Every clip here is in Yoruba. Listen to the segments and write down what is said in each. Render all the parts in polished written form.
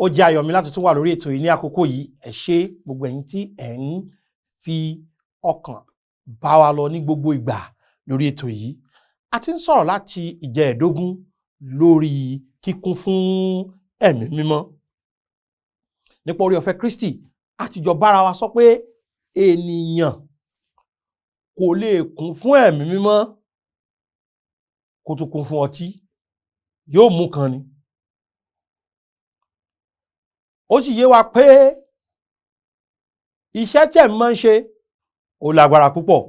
Ó jẹ́ ayọ̀ mi láti tún wà lórí ètò yìí ní àkókò yìí. Ẹ ṣé gbogbo ẹ̀yin tí ẹ̀ ń fi ọkàn bá wa lọ ní gbogbo ìgbà lórí ètò yìí. A ti ń sọ̀rọ̀ láti ìjẹ́ẹ̀dógún lórí kíkún fún ẹ̀mí mímọ́. Nípa oore ọ̀fẹ́ Kristi, a ti jọ bára wa sọ pé ènìyàn kò lè kún fún ẹ̀mí mímọ́ kó tó kún fún ọtí, yóò mú kan ni. Ó sì yé wa pé iṣẹ́ tí ẹ̀mí máa ń ṣe ó lágbára púpọ̀.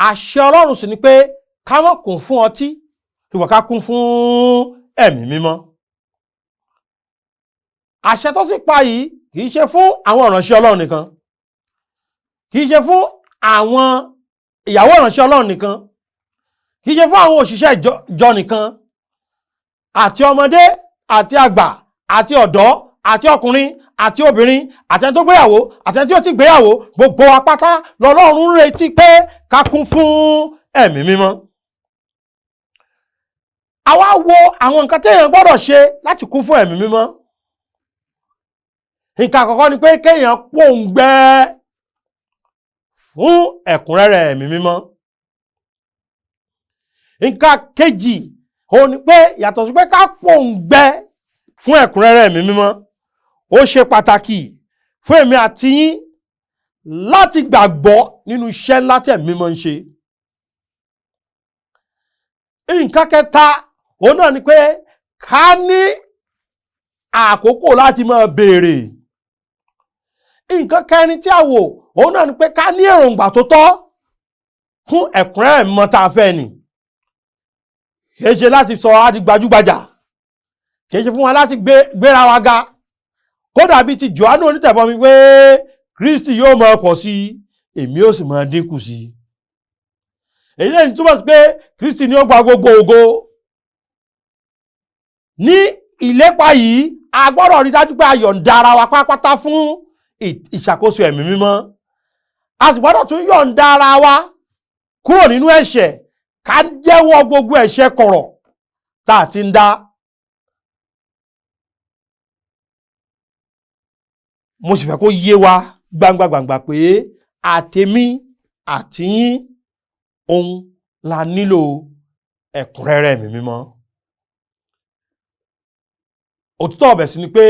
Àṣẹ Ọlọ́run sì ni pé ká má kún fún ọtí, ṣùgbọ́n ká kún fún ẹ̀mí mímọ́. Àṣẹ tó sì pa yìí kì í ṣe fún àwọn ìránṣẹ́ Ọlọ́run nìkan, kì í ṣe fún àwọn ìyàwó ìránṣẹ́ Ọlọ́run nìkan, kì í ṣe fún àwọn òṣìṣẹ́ ìjọ nìkan, àti ọmọdé àti àgbà àti ọ̀dọ́ àti ọkùnrin àti obìnrin àti ẹni tó gbéyàwó àti ẹni tí ó ti gbéyàwó, gbogbo wa pátá lọ́lọ́run ń retí pé ká kún fún ẹ̀mí mímọ́. A wá wo àwọn nǹkan téèyàn gbọ́dọ̀ ṣe láti kún fún ẹ̀mí mímọ́. Nǹkan àkọ́kọ́ ni pé kéèyàn pòǹgbẹ fún ẹ̀kúnrẹ́rẹ́ ẹ̀mí mímọ́. Nǹkan kejì òun ni pé yàtọ̀ sí pé ká pòǹgbẹ fún ẹ̀kúnrẹ́rẹ́ ẹ̀mí mímọ́, ó ṣe pàtàkì fún èmi àti yín láti gbàgbọ́ nínú iṣẹ́ ńlá tí ẹ̀mí mímọ́ ń ṣe. Nǹkan kẹta òun náà ni pé ká ní àkókò láti máa béèrè. Nǹkan kẹrin tí a wò òun náà ni pé ká ní èròǹgbà tó tọ́ fún ẹ̀kúnrẹ́rẹ́ mímọ́ tá a fẹ́ ni. Kìí ṣe láti sọ á di gbajúgbajà, kìí ṣe fún wa láti gbéra wa ga, kódà bíi ti Jòhánù onítẹ̀bọmi pé Kristi yóò máa pọ̀ sí i, èmi ó sì máa dínkù sí i. Èyí lẹ́yìn túmọ̀ sí pé Kristi ni ó gba gbogbo ògo. Ní ìlépa yìí, a gbọ́dọ̀ rí dájú pé a yọ̀ǹda ara wa pátápátá fún ìṣàkóso ẹ̀mí mímọ́. A sì gbọ́dọ̀ tún yọ̀ǹda ara wa kúrò nínú ẹ̀ṣẹ̀, ká jẹ́wọ́ gbogbo ẹ̀ṣẹ̀ kọ̀rọ̀ tá a ti ń dá. Mo sì fẹ́ kó yé wa gbangba gbangba pé àtèmi àti yín òun la nílò ẹ̀kúnrẹ́rẹ́ ẹ̀mí mímọ́. Òtítọ́ ọ̀bẹ̀ sì ni pé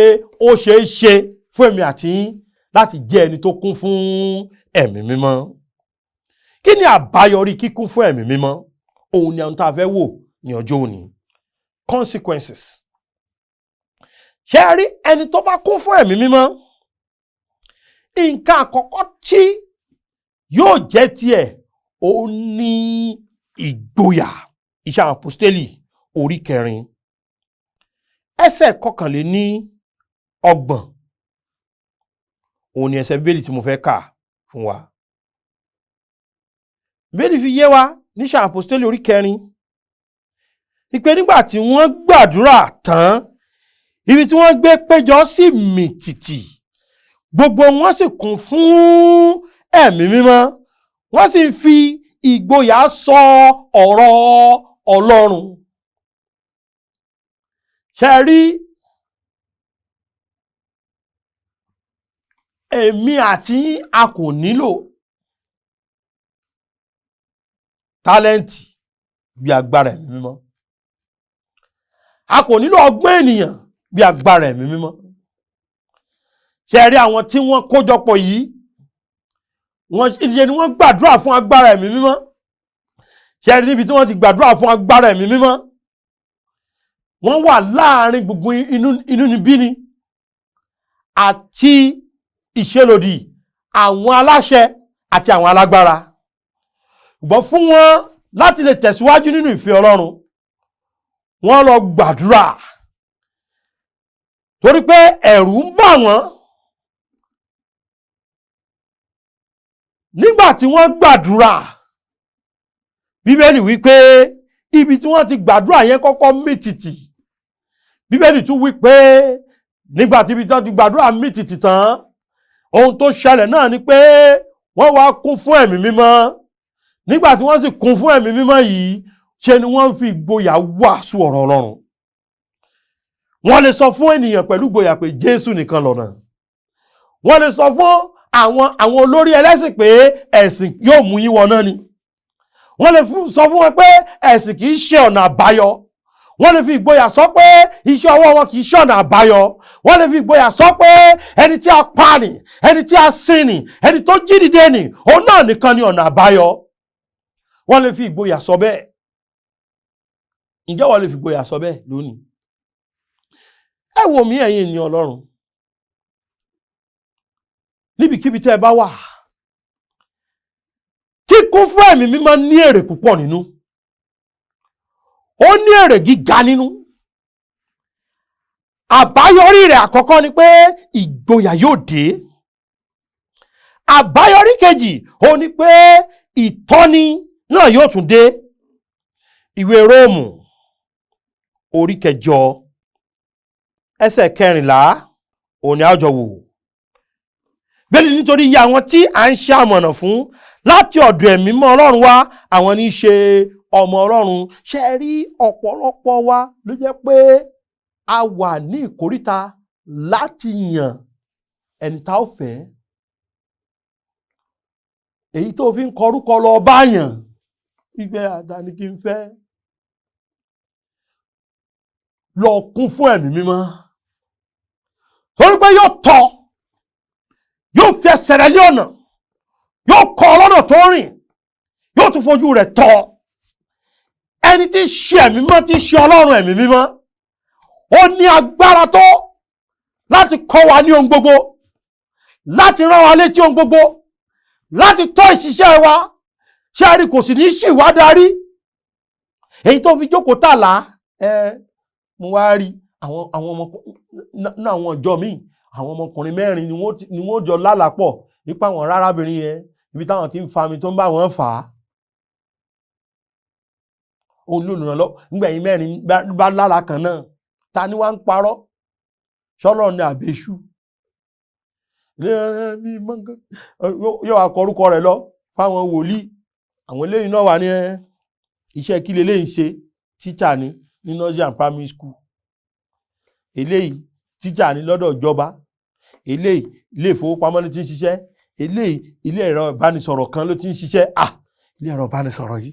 ó ṣeé ṣe fún èmi àti yín láti jẹ́ ẹni tó kún fún ẹ̀mí mímọ́. Kí ni àbáyọrí kíkún fún ẹ̀mí mímọ́? Òun ni ohun tá a fẹ́ wò ní ọjọ́ òní. Consequences. Ṣé ẹ rí ẹni tó bá kún fún ẹ̀mí mímọ́? Nǹkan àkọ́kọ́ tí yóò jẹ́ tiẹ̀ ó ní ìgboyà. Iṣẹ́ àwọn Àpọ́stélì orí 4 ẹsẹ̀ 31 òun ni ẹsẹ̀ Bíbélì tí mo fẹ́ kà fún wa. Bíbélì fi yé wa ní Iṣẹ́ àwọn Àpọ́stélì orí 4 ìpè nígbà tí wọ́n gbàdúrà tán, ibi tí wọ́n gbé péjọ sí mì tìtì, gbogbo wọn sì kún fún ẹ̀mí mímọ́, wọ́n sì ń fi ìgboyà sọ ọ̀rọ̀ Ọlọ́run. Ṣe rí èmi àti a kò nílò tálẹ́ǹtì bí agbára ẹ̀mí mímọ́. A kò nílò ọgbọ́n ènìyàn bí agbára ẹ̀mí mímọ́. Ṣe rí àwọn tí wọ́n kójọpọ̀ yìí, wọ́n ṣe ni wọ́n gbàdúrà fún agbára ẹ̀mí mímọ́. Ṣe rí níbi tí wọ́n ti gbàdúrà fún agbára ẹ̀mí mímọ́, wọ́n wà láàrin gbogbo inúnibíni àti ìṣelòdì àwọn aláṣẹ àti àwọn alágbára. Ṣùgbọ́n fún wọn láti lè tẹ̀síwájú nínú ìfẹ́ Ọlọ́run, wọ́n lọ gbàdúrà torí pé ẹ̀rù ń bà wọ́n. Nígbà tí wọ́n gbàdúrà, Bíbélì wípé ibi tí wọ́n ti gbàdúrà yẹn kọ́kọ́ mì tìtì. Bíbélì tún wípé nígbà tí ibi tí wọ́n ti gbàdúrà mì tìtì tán, ohun tó ṣẹlẹ̀ náà ni pé wọ́n wá kún fún ẹ̀mí mímọ́. Nígbà tí wọ́n sì kún fún ẹ̀mí mímọ́ yìí, ṣe ni wọ́n ń fi ìgboyà wàásù ọ̀rọ̀ Ọlọ́run. Wọ́n lè sọ fún ènìyàn pẹ̀lú gboyà pé Jésù nìkan lọ̀nà. Wọ́n lè sọ fún àwọn olórí ẹlẹ́sìn pé ẹ̀sìn yóò mú yín wọná ni. Wọ́n lè sọ fún wọn pé ẹ̀sìn kì í ṣe ọ̀nà àbáyọ. Wọ́n lè fi ìgboyà sọ pé iṣẹ́ ọwọ́ wọn kì í ṣe ọ̀nà àbáyọ. Wọ́n lè fi ìgboyà sọ pé ẹni tí a pa ni, ẹni tí a sin ni, ẹni tó jí dìde ni, òun náà nìkan ni ọ̀nà àbáyọ. Wọ́n lè fi ìgboyà sọ bẹ́ẹ̀. Ǹjẹ́ wọ́n lè fi ìgboyà sọ bẹ́ẹ̀ lónìí? Ẹ wò mí, ẹ̀yin ènìyàn Ọlọ́run, níbikíbi tẹ́ ẹ bá wà, kíkún fún ẹ̀mí mímọ́ ní èrè púpọ̀ nínú. Ó ní èrè gíga nínú. Àbáyọrí rẹ̀ àkọ́kọ́ ni pé ìgboyà yóò dé. Àbáyọrí kejì ó ní pé ìtọ́ni náà yóò tún dé. Ìwé Róòmù orí 8 ẹsẹ̀ 14 òní àjọ wò. Bẹ́ẹ̀ni, nítorí iye àwọn tí à ń ṣe àmọ̀nà fún láti ọ̀dọ̀ ẹ̀mí mọ́ Ọlọ́run wá, àwọn ní í ṣe ọmọ Ọlọ́run. Ṣe rí ọ̀pọ̀lọpọ̀ wa ló jẹ́ pé a wà ní ìkóríta láti yàn ẹni tá ó fẹ́. Èyí tó fi ń kọrúkọ lọ báyàn wípé àdáni kí n fẹ́, lọ kún fún ẹ̀mí mímọ́, torí pé yóò tọ́, yóò fi ẹsẹ̀ rẹ̀ lé ọ̀nà, yóò kọ́ ọ lọ́nà tó rìn, yóò tún fojú rẹ̀ tọ́. Ẹni tí í ṣe ẹ̀mí mímọ́, tí í ṣe Ọlọ́run ẹ̀mí mímọ́, ó ní agbára tó láti kọ́ wa ní ohun gbogbo, láti rán wa létí ohun gbogbo, láti tọ́ ìṣiṣẹ́ wa. Ṣé a rí, kò sì ní ṣì wá darí. Èyí tó fi jókòó tààlà, mo wá rí àwọn ọmọkùnrin náà, àwọn ọjọ́ míì, àwọn ọmọkùnrin mẹ́rin ni wọ́n jọ lálàpọ̀ nípa àwọn arábìnrin yẹn, ibi táwọn ti ń fa mi tó ń bá wọn fà á. Òun ló lùrànlọ́ nígbà yìí mẹ́rin bá lára kan náà, ta ni wàá ń parọ́? Ṣọlọ́ ni àbẹ́ṣù yóò wá kọ orúkọ rẹ̀ lọ fáwọn wòlíì. Àwọn eléyìí náà wà ní iṣẹ́ kí leléyìí ṣe? Tíṣà ni ní nursery and primary school. Eléyìí tíṣà ni lọ́dọ̀ ìjọba. Eléyìí ilé ìfowópamọ́ ló ti ń ṣiṣẹ́. Eléyìí ilé ẹ̀rọ ìbánisọ̀rọ̀ kan ló ti ń ṣiṣẹ́. Ilé ẹ̀rọ ìbánisọ̀rọ̀ yìí,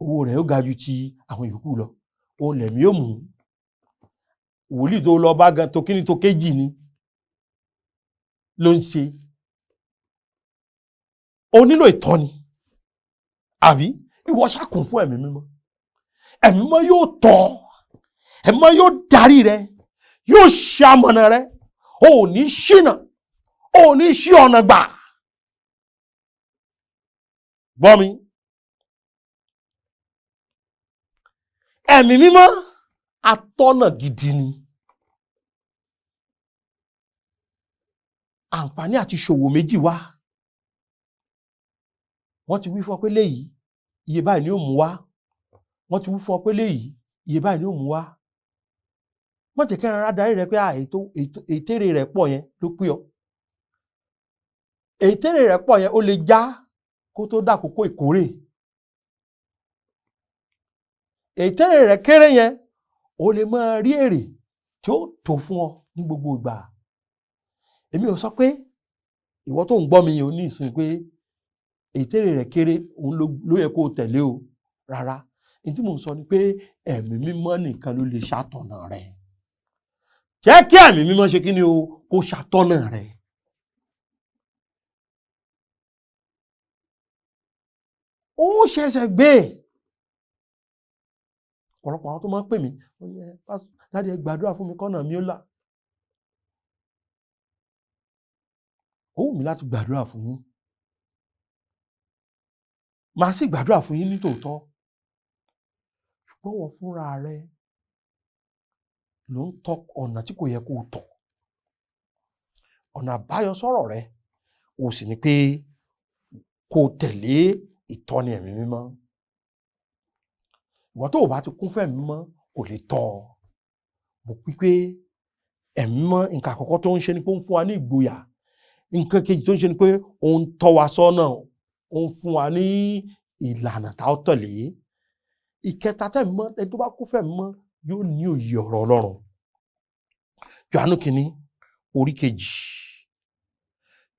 owó rẹ̀ ó ga ju ti àwọn yòókù lọ, òun lẹ̀mí ó mú. Wòlíì tó lọ bá gan tó kíní tó kéjì ni ló ń ṣe. O nílò ìtọ́ni, àbí ìwọ ṣàkùn fún ẹ̀mí mímọ́. Ẹ̀mí mímọ́ yóò tọ́, ẹ̀mí mímọ́ yóò darí rẹ, yóò ṣe amọ̀nà rẹ. O ò ní ṣìnà, o ò ní ṣí ọ̀nà gbà. Gbọ́ mi, ẹ̀mí mímọ́ atọ́nà gidi ni. Àǹfààní àti ṣòwò méjì wá. Wọ́n ti wí fún ọ pé léyìí iye báyìí ni ó mú wá. Wọ́n ti wí fún ọ pé léyìí iye báyìí ni ó mú wá. Má jẹ́ kí ẹran adarí rẹ pé ètèrè rẹ̀ pọ̀ yẹn ló pé ọ. Ètèrè rẹ̀ pọ̀ yẹn ó lè já kó tó dàkókò ìkórè. Ètèrè rẹ̀ kéré yẹn ó lè máa rí èrè tí ó tó fún ọ ní gbogbo ìgbà. Èmi ò sọ pé ìwọ tó ń gbọ́ mi ò ní ìsìn pé ètèrè rẹ̀ kéré òun ló yẹ kó o tẹ̀lé o. Rárá, ní tí mò ń sọ ni pé ẹ̀mí mímọ́ nìkan ló lè ṣàtọ̀nà rẹ̀. Jẹ́ kí ẹ̀mí mímọ́ ṣe kí ni o, kó ṣàtọ̀nà rẹ̀. Ó ṣẹ̀ṣẹ̀ gbé. Ọ̀pọ̀lọpọ̀ àwọn tó máa ń pè mí, wọ́n ní, pásítọ̀, dáàdi ẹ gbàdúrà fún mi kọ́nà mi ó là. Ó wù mí láti gbàdúrà fún yín. Màá sì gbàdúrà fún yín ní tòótọ́. Ṣùgbọ́n wọ́n fúnra rẹ ló ń tọ ọ̀nà tí kò yẹ kó o tọ̀. Ọ̀nà àbáyọ sọ̀rọ̀ rẹ, ó sì ní pé kó o tẹ̀lé ìtọ́ni ẹ̀mí mímọ́. Ìwọ tó o bá ti kún fún ẹ̀mí mímọ́ kò lè tọ́ ọ. Mo pí pé ẹ̀mí mímọ́, nǹkan àkọ́kọ́ tó ń ṣe ni pé ó ń fún wa ní ìgboyà. Nǹkan kejì tó ń ṣe ni pé ó ń tọ́ wa sọ́nà, ó ń fún wa ní ìlànà tá ó tẹ̀lé. Ìkẹta tẹ̀mí mọ́, ẹni tó bá kún fún ẹ̀mí mímọ́ yóò ní òye ọ̀rọ̀ Ọlọ́run. Jòhánù kìíní orí kejì,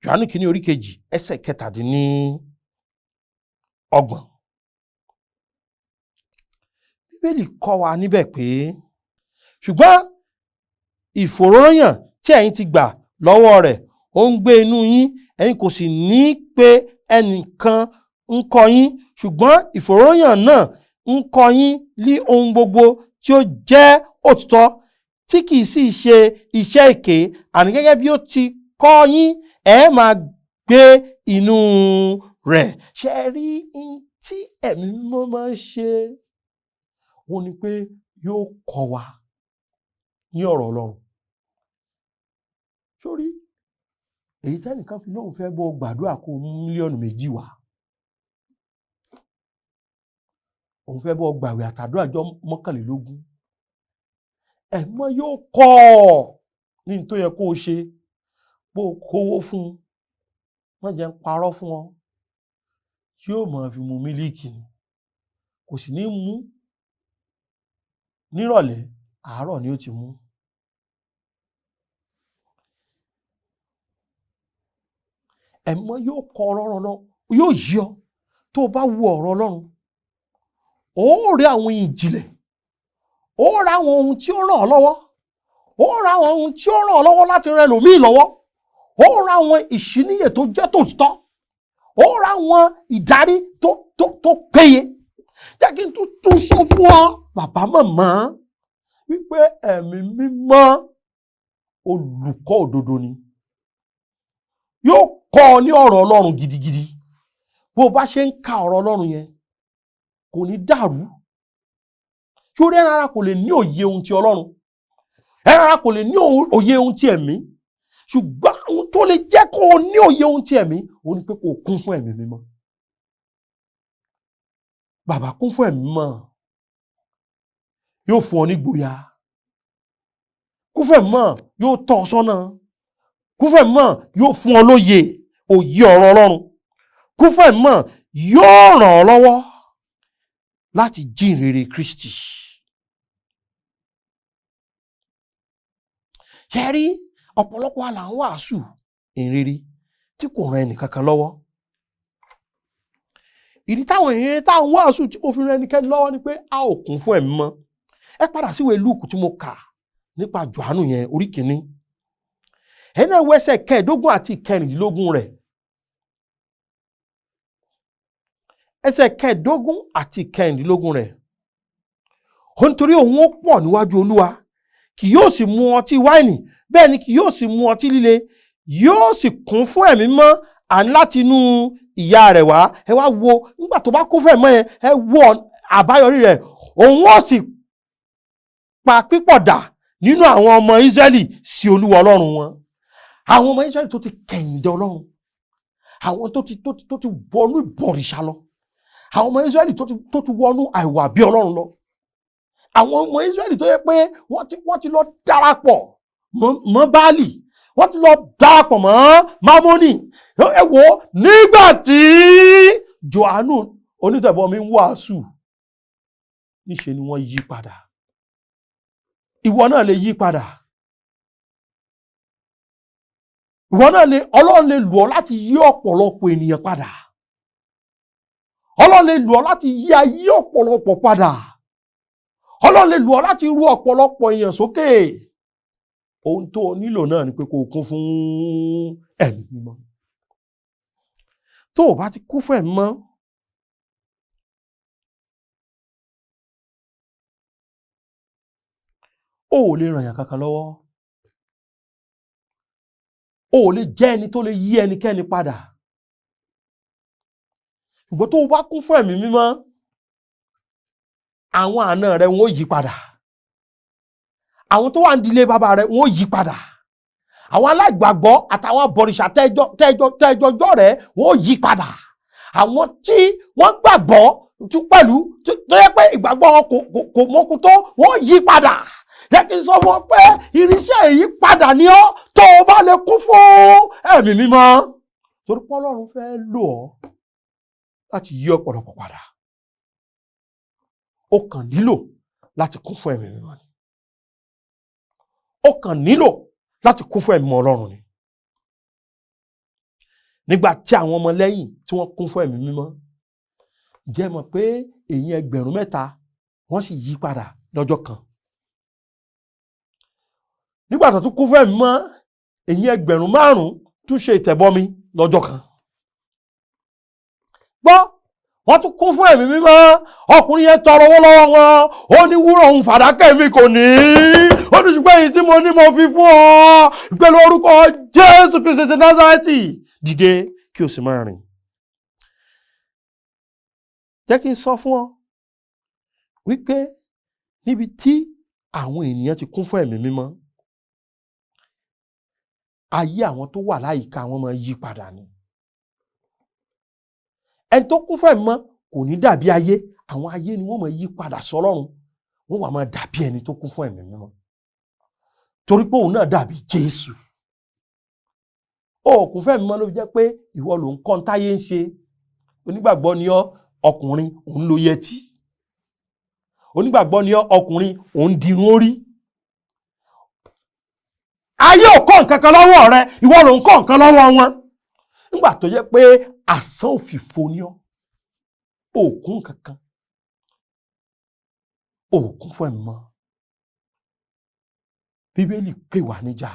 Jòhánù kìíní orí kejì, ẹsẹ̀ 27. Bíbélì kọ́ wa níbẹ̀ pé ṣùgbọ́n ìfòróróyàn tí ẹ̀yin ti gbà lọ́wọ́ rẹ̀ ó ń gbé inú yín, ẹ̀yin kò sì ní pé ẹnìkan ń kọ́ yín, ṣùgbọ́n ìfòróróyàn náà ń kọ́ yín ní ohun gbogbo tí ó jẹ́ òtítọ́, tí kìí sì ṣe iṣẹ́ èké, àní gẹ́gẹ́ bí ó ti kọ́ yín, ẹ máa gbé inú rẹ̀. Ṣe rí in tí Ẹ̀mí Mímọ́ máa ń ṣe? Òun ni pé yóò kọ́ wa ní ọ̀rọ̀ Ọlọ́run. Sórí èyí tẹ́nìkan fi lóun fẹ́ bọ́ gbàdúrà kó mú 2 mílíọ̀nù wá, òun fẹ́ bọ́ gbàwé àtàdúrà jọ 21, Ẹ̀mọ́ yóò kọ́ ọ ní tó yẹ kó o ṣe. Bó o kówó fún un, má jẹ́ ń parọ́ fún ọ, yóò máa fi mu mílíìkì ni, kò sì ní mú nírọ̀lẹ́, àárọ̀ ni ó ti mú. Ẹ̀mọ́ yóò kọ́ ọlọ́run lọ, yóò yí ọ. Tó o bá wo ọ̀rọ̀ Ọlọ́run, ó rí àwọn ìjìnlẹ̀, ó rí àwọn ohun tí ó ràn ọ́ lọ́wọ́, ó rí àwọn ohun tí ó ràn ọ́ lọ́wọ́ láti ran ẹlòmíì lọ́wọ́, ó rí àwọn ìṣíníyè tó jẹ́ tòótọ́, ó rí àwọn ìdarí tó péye. Jẹ́ kí n tún sọ fún ọ, bàbá màmá, wípé Ẹ̀mí Mímọ́ olùkọ́ òdodo ni. Yóò kọ́ ọ ní ọ̀rọ̀ Ọlọ́run gidigidi. Bó o bá ṣe ń ka ọ̀rọ̀ Ọlọ́run yẹn, kò ní dàrú. Sórí ẹran ara kò lè ní òye ohun ti Ọlọ́run, ẹran ara kò lè ní òye ohun ti ẹ̀mí. Ṣùgbọ́n ohun tó lè jẹ́ kó o ní òye ohun ti ẹ̀mí, òun ni pé kó o kún fún Ẹ̀mí Mímọ́. Bàbá, kún fún Ẹ̀mí Mímọ́, yóò fún ọ ní gboyà. Kún fún Ẹ̀mí Mímọ́, yóò tọ́ ọ sọ́nà. Kún fún Ẹ̀mí Mímọ́, yóò fún ọ lóye òye ọ̀rọ̀ Ọlọ́run. Kún fún Ẹ̀mí Mímọ́, yóò ràn ọ́ lọ́wọ́ láti jíǹrere Kristi. Ṣé rí ọ̀pọ̀lọpọ̀ àlà ń wàásù ìrere tí kò ran ẹnìkankan lọ́wọ́? Ìdí táwọn ìrere táwọn wàásù tí kò fi ran ẹnikẹ́ni lọ́wọ́ ni pé a ò kún fún Ẹ̀mí Mímọ́. Ẹ padà síwèé Lúùkù tí mo kà nípa Jòhánù yẹn orí kìíní. Ẹ̀yin náà wo ẹsẹ̀ 15 àti 16 rẹ̀. Ẹsẹ̀ 15 àti 16 rẹ̀. Ó nítorí òun ó pọ̀ níwájú Olúwa, kì yóò sì mu ọtí wáìnì, bẹ́ẹ̀ ni kì yóò sì mu ọtí líle, yóò sì kún fún Ẹ̀mí Mímọ́ àní láti inú ìyá rẹ̀ wá. Ẹ wá wo nígbà tó bá kún fún Ẹ̀mí yẹn, ẹ wo àbáyọrí rẹ̀. Òun ó sì pa pípọ̀ dà nínú àwọn ọmọ Ísírẹ́lì sí Olúwa Ọlọ́run wọn. Àwọn ọmọ Ísírẹ́lì tó ti kẹ̀yìn dé Ọlọ́run, àwọn tó ti wọnú ìbọ̀rìṣà lọ, àwọn ọmọ Ísírẹ́lì tó ti wọnú àìwà bí Ọlọ́run lọ, àwọn ọmọ Ísírẹ́lì tó yẹ pé wọ́n ti lọ darapọ̀ mọ́ Báálì, wọ́n ti lọ darapọ̀ mọ́ Mámónì. Ẹ wo nígbà tí Jòhánù onítẹ̀bọmi ń wàásù, níṣe ni wọ́n yí padà. Ìwọ náà lè yí padà. Ìwọ náà lè, Ọlọ́run lè lò ọ́ láti yí ọ̀pọ̀lọpọ̀ ènìyàn padà. Ọlọ́run lè lò ọ́ láti yí ayé ọ̀pọ̀lọpọ̀ padà. Ọlọ́run lè lò ọ́ láti rú ọ̀pọ̀lọpọ̀ èèyàn sókè. Ohun tó o nílò náà ni pé kó o kún fún Ẹ̀mí Mímọ́. Tó o bá ti kún fún Ẹ̀mí Mímọ́, o ò lè ràn yàn kankan lọ́wọ́. O ò lè jẹ́ ẹni tó lè yí ẹnikẹ́ni padà. Ṣùgbọ́n tó o bá kún fún Ẹ̀mí Mímọ́, àwọn àna rẹ wọ́n ó yí padà. Àwọn tó wà ní ilé bàbá rẹ wọ́n ó yí padà. Àwọn aláìgbàgbọ́ àtàwọn abọ̀rìṣà tẹ́jọjọ́ rẹ wọ́n ó yí padà. Àwọn tí wọ́n gbàgbọ́ pẹ̀lú tó yẹ pé ìgbàgbọ́ wọn kò mọ́kun tó, wọ́n ó yí padà. Jẹ́ kí n sọ fún ọ pé irinṣẹ́ ìyípadà ni ọ́ tó o bá lè kún fún Ẹ̀mí Mímọ́. Torí pé Ọlọ́run fẹ́ lò ọ́ láti yí ọ̀pọ̀lọpọ̀ padà. Ó kàn nílò láti kún fún Ẹ̀mí Mímọ́ ni. Ó kàn nílò láti kún fún ẹ̀mí Ọlọ́run ni. Nígbà tí àwọn ọmọlẹ́yìn tí wọ́n kún fún ẹ̀mí mímọ́, ǹjẹ́ mọ̀ pé èyí 3,000 wọ́n sì yí padà lọ́jọ́ kan. Nígbà tó tún kún fún ẹ̀mí mímọ́, èyí 5,000 tún ṣe ìtẹ̀bọmi lọ́jọ́ kan. Gbọ́, wọ́n tún kún fún ẹ̀mí mímọ́. Ọkùnrin yẹn tọrọ owó lọ́wọ́ wọn, ó ní wúrà òun fàdákà mi kò ní, ó ní ṣùgbọ́n èyí tí mo ní mo fi fún ọ, pẹ̀lú orúkọ Jésù Kristi ti Násárẹ́tì, dìde kí o sì máa rìn. Jẹ́ kí n sọ fún ọ wípé níbi tí àwọn ènìyàn ti kún fún ẹ̀mí mímọ́, ayé àwọn tó wà láyìíká wọn máa yí padà ni. Ẹni tó kún fún ẹ̀mí mímọ́ kò ní dàbí ayé, àwọn ayé ni wọ́n máa yí padà sọ́lọ́run, wọ́n wà máa dàbí ẹni tó kún fún ẹ̀mí mímọ́, torí pé òun náà dàbí Jésù. Ó kún fún ẹ̀mí mímọ́ ló fi jẹ́ pé ìwọ ló ń kọ́ táyé ń ṣe. Onígbàgbọ́ ni ọ́, ọkùnrin òun lo yẹtí. Onígbàgbọ́ ni ọ́, ọkùnrin òun dirun orí. Ayé ò kọ́ nǹkan kan lọ́wọ́ rẹ, ìwọ ló ń kọ́ nǹkan lọ́wọ́ wọn. Nígbà tó jẹ́ pé àsán òfìfo ni ọ́, òkun kankan, òkun fún ẹ̀mí mọ́. Bíbélì pè wá níjà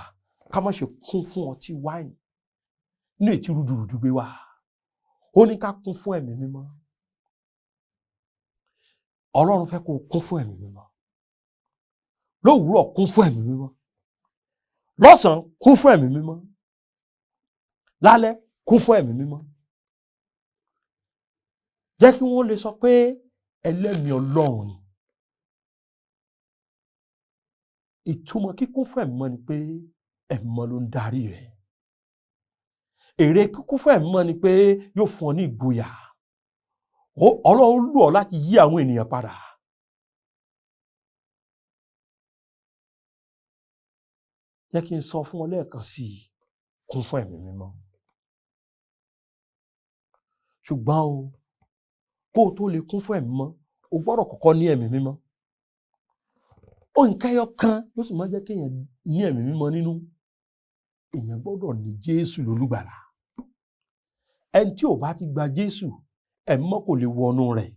ká má ṣe kún fún ọtí wáìnì ní ètí rúdurùdu gbé wá. Ó ní ká kún fún ẹ̀mí mímọ́. Ọlọ́run fẹ́ kó o kún fún ẹ̀mí mímọ́. Lówùúrọ̀ kún fún ẹ̀mí mímọ́, lọ́sàn-án kún fún ẹ̀mí mímọ́, lálẹ́ kún fún ẹ̀mí mímọ́. Jẹ́ kí wọ́n lè sọ pé ẹlẹ́mìí Ọlọ́run ni. Ìtumọ̀ kíkún fún ẹ̀mí mímọ́ ni pé ẹ̀mí mímọ́ ló ń darí rẹ̀. Èrè kíkún fún ẹ̀mí mímọ́ ni pé yóò fún ọ ní ìgboyà. Ọlọ́run lò ọ́ láti yí àwọn ènìyàn padà. Jẹ́ kí n sọ fún ọ lẹ́ẹ̀kan sí i, kún fún ẹ̀mí mímọ́. Ṣùgbọ́n o, kó o tó lè kún fún ẹ̀mí mímọ́, o gbọ́dọ̀ kọ́kọ́ ní ẹ̀mí mímọ́. Nǹkan ẹyọ kan ló sì máa jẹ́ kéèyàn ní ẹ̀mí mímọ́ nínú. Èèyàn gbọ́dọ̀ ní Jésù lólùgbàlà. Ẹni tí ò bá ti gba Jésù, ẹ̀mí mọ́ kò lè wọnú rẹ̀.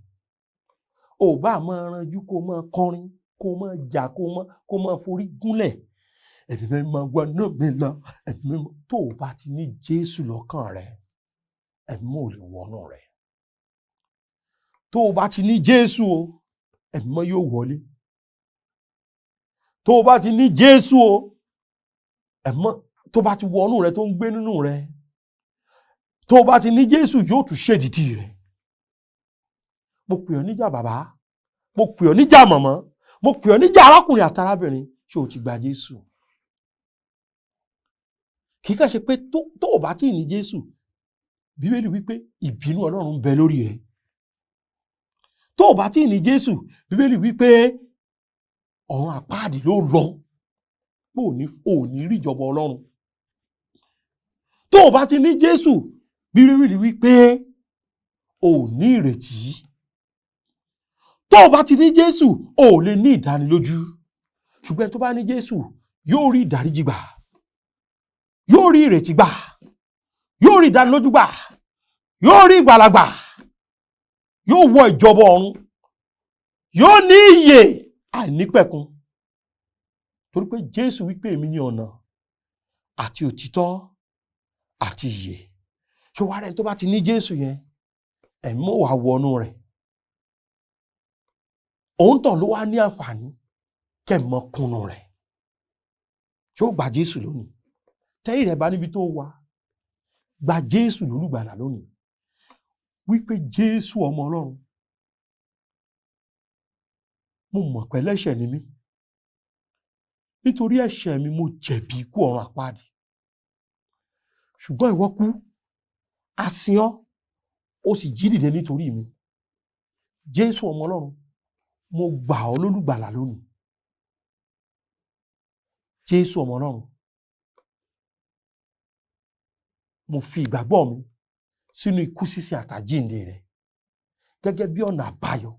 Ò bá máa ranjú kó máa kọrin, kó máa jà, kó máa forí gúnlẹ̀. Ẹ̀mí mímọ́ wọnú mi lọ, ẹ̀mí mímọ́. Tó o bá ti ní Jésù lọ́kàn rẹ̀, ẹ̀mí mọ́ ò lè wọnú rẹ̀. Tó o bá ti ní Jésù o, ẹ̀mí mọ́ yóò wọlé. Tó o bá ti ní Jésù o, ẹ̀mí mọ́ tó bá ti wọnú rẹ̀, tó ń gbé nínú rẹ̀, tó o bá ti ní Jésù yóò tún ṣèdìdí rẹ̀. Mo pè ọ́ níjà bàbá, mo pè ọ́ níjà màmá, mo pè ọ́ níjà arákùnrin àtàrábìnrin, ṣé o ti gba Jésù? Kì í kàn ṣe pé tó o bá tí ì ní Jésù, Bíbélì wípé ìbínú Ọlọ́run ń bẹ lórí rẹ̀. Tó o bá tí ì ní Jésù, Bíbélì wípé ọ̀run àpáàdì ló lọ, pé ò ní rí ìjọba Ọlọ́run. Tó o bá ti ní Jésù, Bíbélì wípé ò ní ìrètí. Tó o bá ti ní Jésù, ò lè ní ìdánilójú. Ṣùgbọ́n tó bá ní Jésù, yóò rí ìdáríjì gbà, yóò rí ìrètí gbà, yóò rí ìdánilójú gbà, yóò rí ìgbàlà gbà, yóò wọ ìjọba ọ̀run, yóò ní ìyè àìnípẹ̀kun. Torí pé Jésù wípé èmi ni ọ̀nà àti òtítọ́ àti ìyè. Ṣé wàá rẹ̀ tó bá ti ní Jésù yẹn, ẹ̀mí mọ́ wàá wọnú rẹ̀. Òun tàn ló wá ní àǹfààní kẹ́mọ́ kúnnú rẹ̀. Ṣé ó gba Jésù lónìí? Tẹ́rì rẹ̀ bá níbi tó wà, gba Jésù lólùgbàlà lónìí. Wípé Jésù ọmọ Ọlọ́run, mo mọ̀ pé ẹlẹ́ṣẹ̀ ni mí. Nítorí ẹ̀ṣẹ̀ mi mo jẹ̀bi ikú ọ̀run àpáàdì. Ṣùgbọ́n ìwọ kú, a sin ọ́, ó sì jí dìde nítorí mi. Jésù ọmọ Ọlọ́run, mo gbà ọ́ lólùgbàlà lónìí. Jésù ọmọ Ọlọ́run, mo fi ìgbàgbọ́ mi sínú ikú sísin àtàjíǹde rẹ̀ gẹ́gẹ́ bí ọ̀nà àbáyọ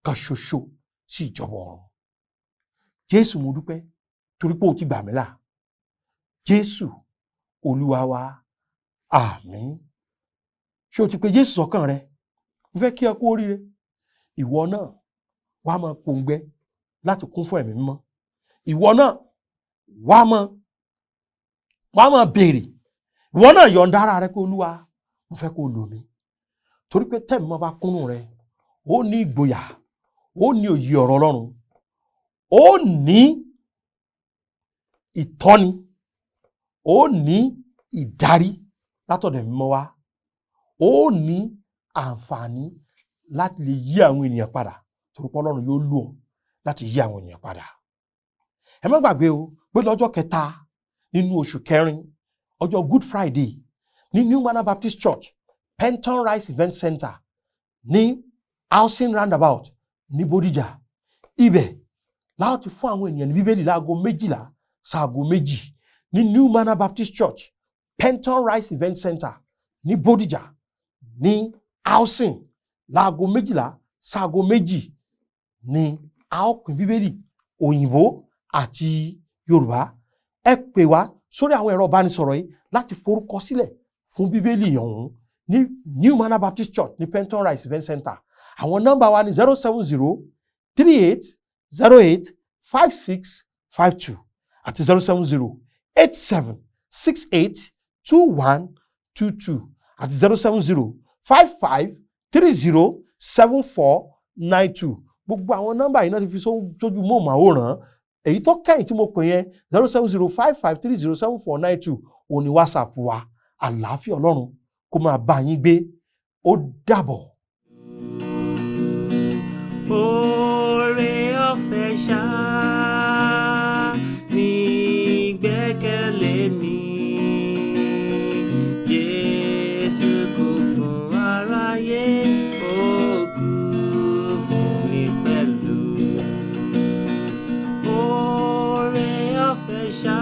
kan ṣoṣo sí ìjọba ọ̀run. Jésù mo dúpẹ́ torí pé o ti gbà mí là. Jésù Olúwa wa, àmín. Ṣé o ti pe Jésù sọ́kàn rẹ? Mo fẹ́ kí ẹ kú oríire. Ìwọ náà wàá máa pòǹgbẹ láti kún fún ẹ̀mí mímọ́. Ìwọ náà wàá máa béèrè. Ìwọ náà yọ̀ǹda ara rẹ pé, Olúwa, mo fẹ́ kó o lò mí, torí pé tẹ̀mí mímọ́ bá kúnnú rẹ, ó ní ìgboyà, ó ní òye ọ̀rọ̀ Ọlọ́run, ó ní ìtọ́ni, ó ní ìdarí látọ̀dọ̀ ẹ̀mí mímọ́ wá, ó ní àǹfààní láti lè yí àwọn ènìyàn padà, torí pé Ọlọ́run yóò lò ọ́ láti yí àwọn ènìyàn padà. Ẹ má gbàgbé o pé lọ́jọ́ kẹta nínú oṣù kẹrin, ọjọ́ Good Friday, ní New Manor Baptist Church, Penton Rice Event Center, ní Housing Roundabout ní Bódìjà, ibẹ̀ láti fún àwọn ènìyàn ní Bíbélì láago 12 sáago 2, ní New Manor Baptist Church, Penton Rice Event Center, ní Bódìjà, ní Housing, láago 12 sáago 2 ní a ó pín Bíbélì òyìnbó àti Yorùbá. Ẹ pè wá sórí àwọn ẹ̀rọ ìbánisọ̀rọ̀ yìí láti forúkọ sílẹ̀ fún Bíbélì ọ̀hún ní New Manor Baptist Church ní Penton Rice Event Center. Àwọn nọ́mbà wa ní 07038085652 àti 07087682122 àti 07055307492. Gbogbo àwọn nọ́mbà yìí náà ti fi sójú móhùnmáwòrán. Èyí tó kẹ́yìn tí mo pè yẹn, 07055307492, òun ni WhatsApp wa. Àlàáfíà Ọlọ́run kó máa bá yín gbé. Ó dàbọ̀. Oore ọ̀fẹ́ ṣá ní gbẹ́kẹ̀lé mi. Jésù kú fún aráyé, ó kú fún mi pẹ̀lú. Oore ọ̀fẹ́ ṣá.